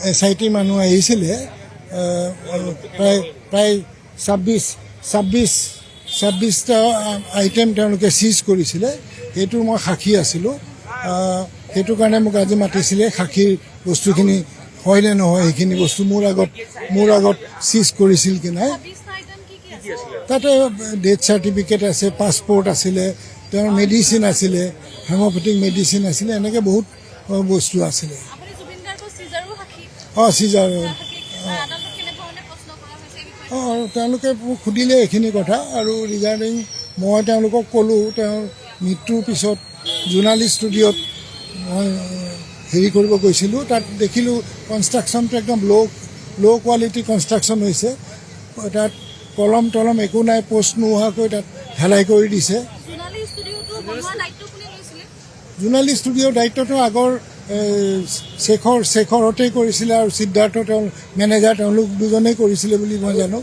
S I টিৰ মানুহ আহিছিলে, প্ৰায় প্ৰায় 26টা আইটেম তেওঁলোকে চিজ কৰিছিলে। সেইটোৰ মই সাক্ষী আছিলোঁ। সেইটো কাৰণে মোক আজি মাতিছিলে। সাক্ষীৰ বস্তুখিনি হয় নে নহয়, সেইখিনি বস্তু মোৰ আগত চিজ কৰিছিল কি নাই। 26টা আইটেম কি কি আছে? তাতে ডেথ চাৰ্টিফিকেট আছে, পাছপৰ্ট আছিলে, তেওঁৰ মেডিচিন আছিলে, হেম'পেথিক মেডিচিন আছিলে, এনেকৈ বহুত বস্তু আছিলে। আপুনি জুবিন গাৰ্গৰ চিজাৰো সাক্ষী। অঁ, চিজাৰ। সাক্ষী। আদালতত কেনেধৰণে প্ৰশ্ন কৰা হৈছে এই বিষয়ে? অঁ, তেওঁলোকে মোক সুধিলে এইখিনি কথা আৰু ৰিগাৰ্ডিং মই তেওঁলোকক ক'লোঁ, তেওঁৰ মৃত্যুৰ পিছত জোনালী ষ্টুডিঅ'ত মই হেৰি কৰিব গৈছিলোঁ। তাত দেখিলোঁ কনষ্ট্ৰাকশ্যনটো একদম ল' ল' কোৱালিটি কনষ্ট্ৰাকশ্যন হৈছে। তাত কলম টলম একো নাই, পষ্ট নোহোৱাকৈ তাত ঢালাই কৰি দিছে। জোনালী ষ্টুডিঅ'টো বনোৱাৰ দায়িত্ব কোনে লৈছিলে? জোনালী ষ্টুডিঅ'ৰ দায়িত্বটো আগৰ এই, শেখৰহঁতেই কৰিছিলে আৰু সিদ্ধাৰ্থ তেওঁ মেনেজাৰ, তেওঁলোক দুজনেই কৰিছিলে বুলি মই জানো।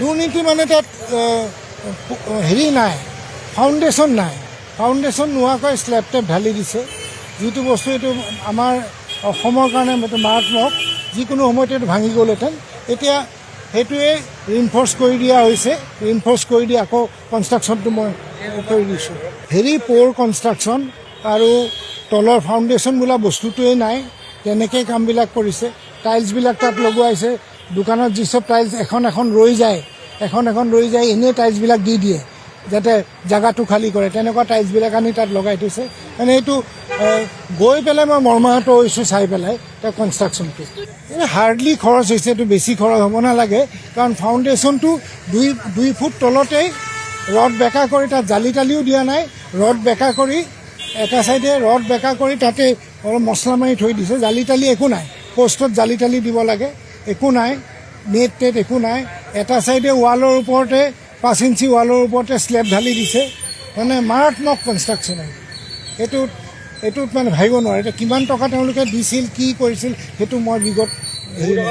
দুৰ্নীতি মানে তাত হেৰি নাই, ফাউণ্ডেশ্যন নাই। ফাউণ্ডেশ্যন নোহোৱাকৈ স্লেব টেপ ঢালি দিছে। যিটো বস্তু এইটো আমাৰ অসমৰ কাৰণে এইটো মাৰাত্মক, যিকোনো সময়তে এইটো ভাঙি গ'লহেঁতেন। এতিয়া সেইটোৱে ৰিইনফৰ্চ কৰি দিয়া হৈছে। ৰিইনফৰ্চ কৰি দি আকৌ কনষ্ট্ৰাকশ্যনটো মই কৰি দিছোঁ। ভেৰি প'ৰ কনষ্ট্ৰাকশ্যন আৰু তলৰ ফাউণ্ডেশ্যন বোলা বস্তুটোৱেই নাই, তেনেকৈ কামবিলাক কৰিছে। টাইলছবিলাক তাত লগোৱাইছে। দোকানত যি চব টাইলছ এখন এখন ৰৈ যায়, এখন এখন ৰৈ যায়, এনেই টাইলছবিলাক দি দিয়ে যাতে জেগাটো খালী কৰে, তেনেকুৱা টাইলছবিলাক আনি তাত লগাই থৈছে। মানে এইটো গৈ পেলাই মই মৰ্মাহত হৈছোঁ চাই পেলাই তাৰ কনষ্ট্ৰাকশ্যনটো। এই হাৰ্ডলি খৰচ হৈছে, এইটো বেছি খৰচ হ'ব নালাগে, কাৰণ ফাউণ্ডেশ্যনটো 2 2 ফুট তলতেই ৰড বেকা কৰি, তাত জালি তালিও দিয়া নাই, ৰড বেকা কৰি এটা চাইডে ৰড বেকা কৰি তাতে অলপ মছলা মাৰি থৈ দিছে। জালি তালি একো নাই। পষ্টত জালি তালি দিব লাগে, একো নাই। নেট টেট একো নাই। এটা চাইডে ৱালৰ ওপৰতে, 5 ইঞ্চি ৱালৰ ওপৰতে স্লেব ঢালি দিছে। মানে মাৰাত্মক কনষ্ট্ৰাকশ্যন আৰু এইটোত মানে ভাবিব নোৱাৰে। এতিয়া কিমান টকা তেওঁলোকে দিছিল, কি কৰিছিল, সেইটো মই বিগত হেৰি নাই।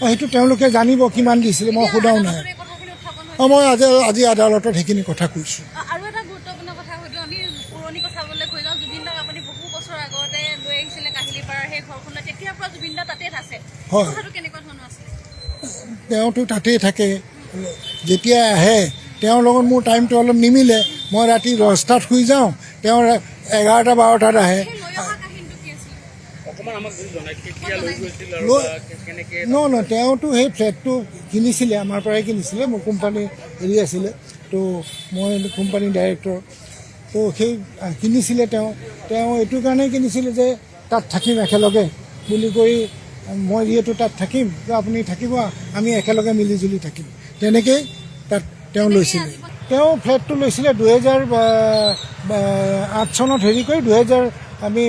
অঁ, সেইটো তেওঁলোকে জানিব কিমান দিছিল, মই সোধাও নাই। আদালতত এই কথাখিনি উত্থাপন হৈছে? অঁ, মই আজি আদালতত সেইখিনি কথা কৈছোঁ। আৰু এটা গুৰুত্বপূৰ্ণ কথা হয়তো আমি পুৰণি কথাবলৈ কৈ যাওঁ, জুবিন দাক আপুনি বহু বছৰ আগতে লৈ আহিছিলে কাহিলীপাৰাৰ সেই ঘৰখনলৈ। তেতিয়াৰ পৰা জুবিন দা তাতে আছে। হয়। কথাটো কেনেকুৱা ধৰণৰ আছিলে? তেওঁতো তাতেই থাকে। যেতিয়া আহে তেওঁৰ লগত মোৰ টাইমটো অলপ নিমিলে। মই ৰাতি 10টাত শুই যাওঁ, তেওঁ 11টা 12টাত আহে। সেই লৈ অহা কাহিনীটো কি আছিলে? অকণমান আমাক যদি জনাই, কেতিয়া লৈ গৈছিল আৰু বা কেনেকে? ন, তেওঁতো সেই ফ্লেটটো কিনিছিলে, আমাৰ পৰাই কিনিছিলে। মোৰ কোম্পানী হেৰি আছিলে, তো মই কোম্পানীৰ ডাইৰেক্টৰ। তো সেই কিনিছিলে তেওঁ। তেওঁ এইটো কাৰণেই কিনিছিলে যে তাত থাকিম একেলগে বুলি কৈ, মই যিহেতু তাত থাকিম, তো আপুনি থাকিব, আমি একেলগে মিলি জুলি থাকিম, তেনেকেই তাত তেওঁ লৈছিলে। তেওঁ ফ্লেটটো লৈছিলে 2008 চনত হেৰি কৰি দুহেজাৰ আমি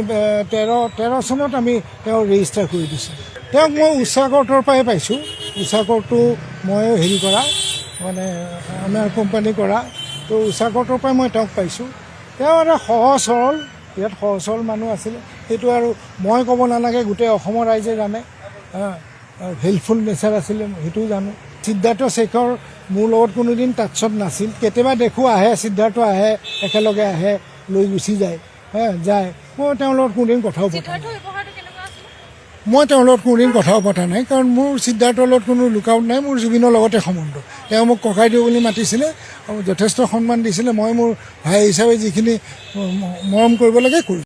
13 চনত আমি তেওঁ ৰেজিষ্টাৰ কৰি দিছোঁ। তেওঁক মই উষা কৰ্টৰ পৰাই পাইছোঁ। উষা কৰ্টটো মই হেৰি কৰা, মানে আমাৰ কোম্পানী কৰা, তো উষা কৰ্টৰ পৰাই মই তেওঁক পাইছোঁ। তেওঁ এটা সহজ সৰল, বিৰাট সহজ সৰল মানুহ আছিলে। সেইটো আৰু মই ক'ব নালাগে, গোটেই অসমৰ ৰাইজে জানে। হেল্পফুল নেচাৰ আছিলে, সেইটোও জানো। সিদ্ধাৰ্থ শেখৰ মোৰ লগত কোনোদিন টাচত নাছিল। কেতিয়াবা দেখোঁ আহে, সিদ্ধাৰ্থ আহে, একেলগে আহে, লৈ গুচি যায়, হে যায়। মই তেওঁৰ লগত কোনোদিন কথাও পতা নাই। সিদ্ধাৰ্থ ব্যৱহাৰটো কেনেকুৱা আছিলে? মই তেওঁৰ লগত কোনোদিন কথাও পতা নাই, কাৰণ মোৰ সিদ্ধাৰ্থৰ লগত কোনো লুকআউট নাই। মোৰ জুবিনৰ লগতে সম্বন্ধ। তেওঁ মোক ককাইদেউ বুলি মাতিছিলে আৰু যথেষ্ট সন্মান দিছিলে। মই মোৰ ভাই হিচাপে যিখিনি মৰম কৰিব লাগে কৰিছোঁ।